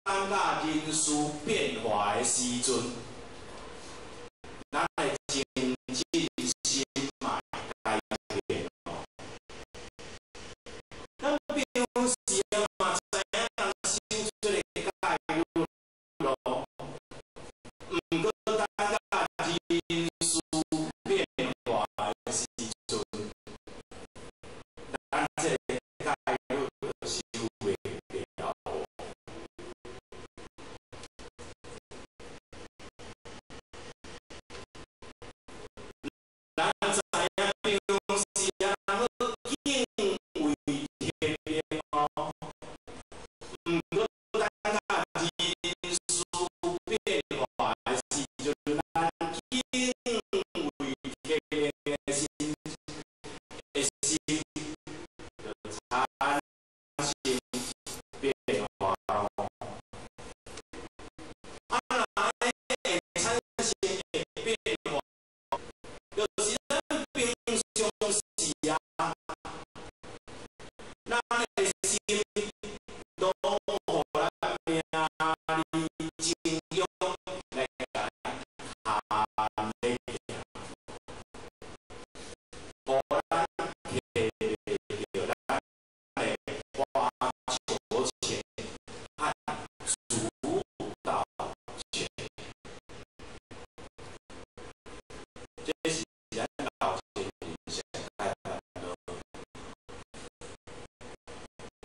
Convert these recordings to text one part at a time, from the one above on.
到人事變化的時陣，咱的精進心嘛會改變哦。咱平常時嘛知影人修這個戒律咯，毋過等到人事變化的時陣，咱這個戒律就修袂牢。咱知影平常時啊，人敬畏天命哦，毋過等到人事變化的時陣，咱敬畏天命的心就產生變化咯。啊，若會產生的變化，就是咱平常時啊，咱的心攏予咱名利情欲來共咱牽咧行，予咱摕袂著咱的發求權和主導權，這是咱老前人上蓋煩惱。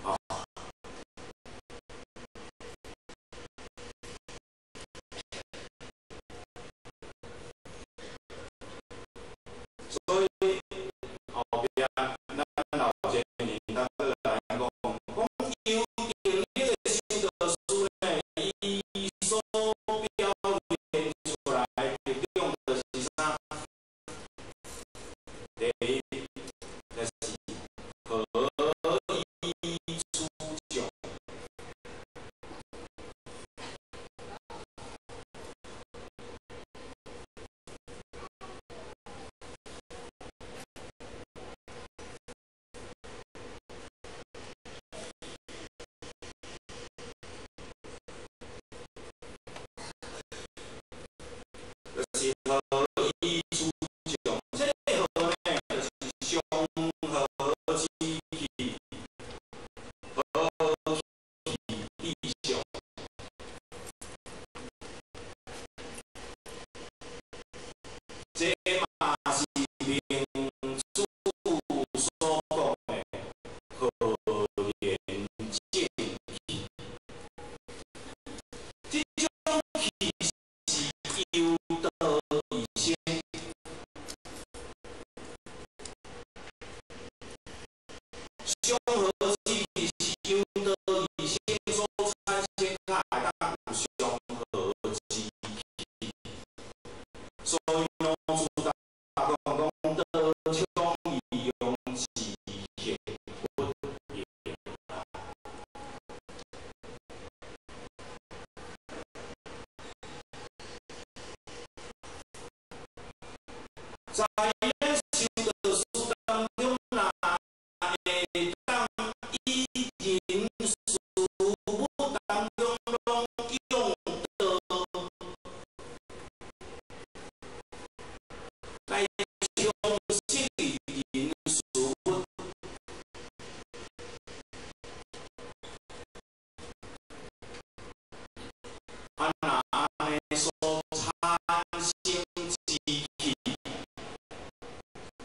吼，所以後壁咱老前人較閣來講，講有定力的修道士呢，伊所表現出來的特點就是啥？第一，就是合一出眾。就是合一出眾，這個合呢，就是祥和之氣，和氣意象。這嘛是明主所講的和然正氣。這種氣是由道而生，祥和之氣是由道而生所產生，才會當有祥和之氣。所以老子大講講道暢而用之，行不應啊。在咱修道士當中，若會當以人事物當中攏用道來充實人事物，啊，若按呢所產生之氣，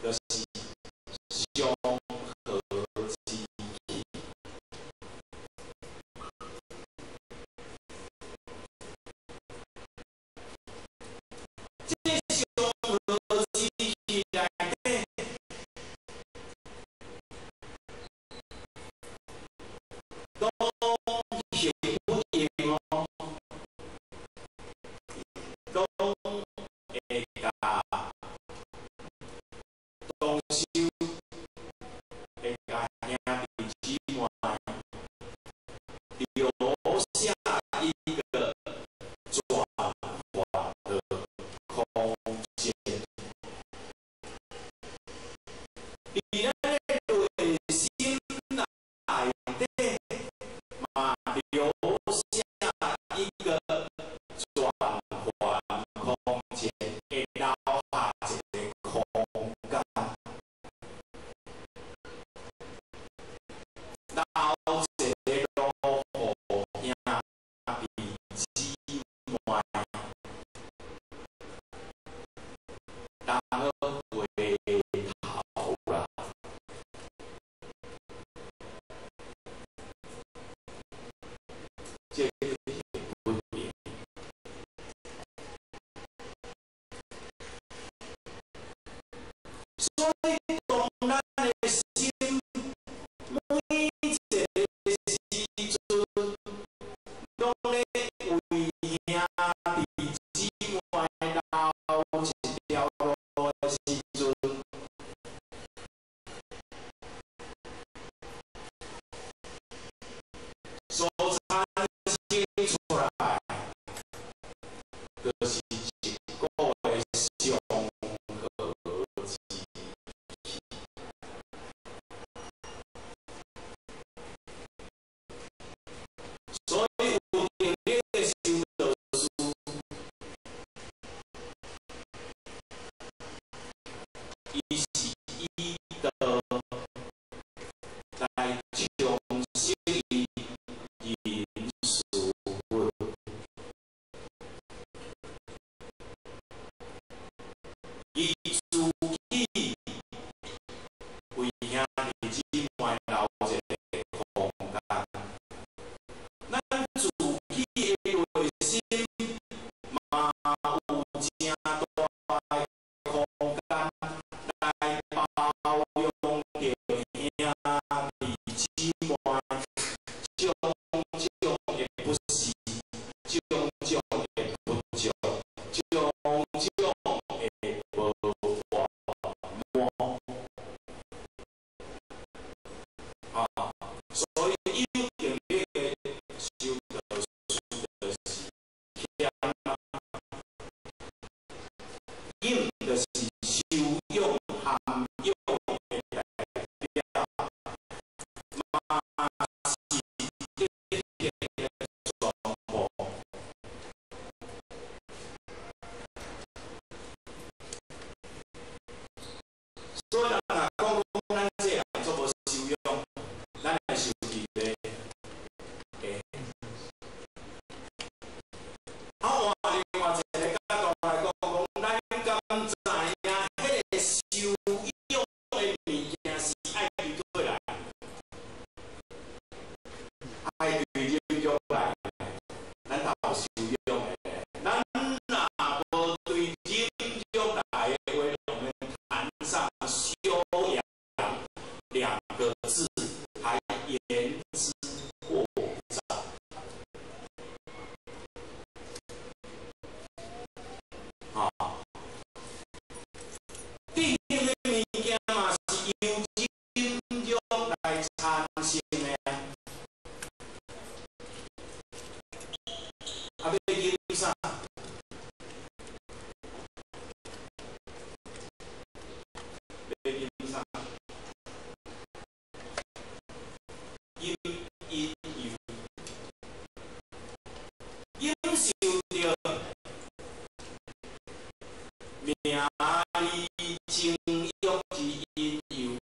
就是祥和之氣。這祥和之氣內底，攏行不應哦，攏會共同修，會共兄弟姊妹留下一個轉化的空間。佇咱的內心內底，嘛留下這個行不行。所以當咱的心每一個時陣，攏咧為兄弟姊妹留一條路的時陣，所產生出來，就是一股的祥和之氣。所以有定力的修道士，伊是以道來充實伊人事物。伊自己為兄弟姊妹留一個空間，咱自己的內心嘛有誠大的空間來包容著兄弟姊妹種種的不是，種種的不足，種種的無圓滿。啊，所以有定力的修道士就是謙啊，忍就是修養涵養的代表，嘛是德行的全部。所以人若講講咱這人足無修養，咱會生氣袂？會。啊，換另外一個角度來講，講咱敢知影彼個修養的物件是愛佇佗來？愛對忍辱來，咱才有修養的。咱若無對忍辱來的話，我們談上修養兩個字，還言之過早。啊，德行的物件嘛是由忍辱來產生的啊。啊，欲忍啥？欲忍啥？忍引誘，忍受著名利情欲之引誘，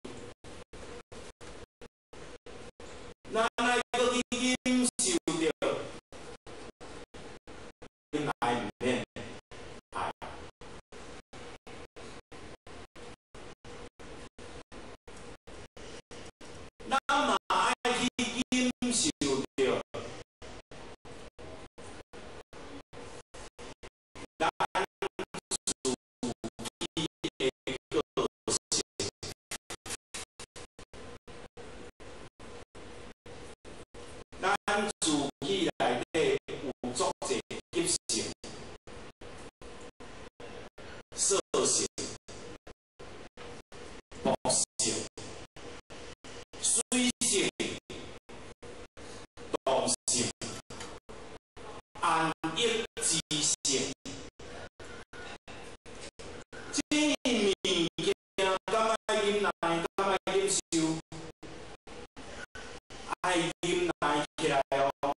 咱愛閣去忍受著，忍來毋免愛。咱嘛愛去忍受著，咱自己的個性，咱自己內底有足濟習性、獸性、木性、水性、動性、安逸之性。這物件敢愛忍耐，敢愛忍受？愛忍耐起來哦，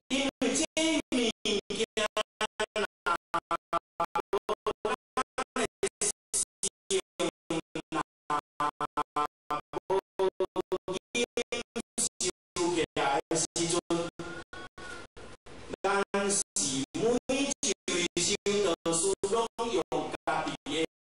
因為這物件若無咱的性，若無忍受起來的時陣，咱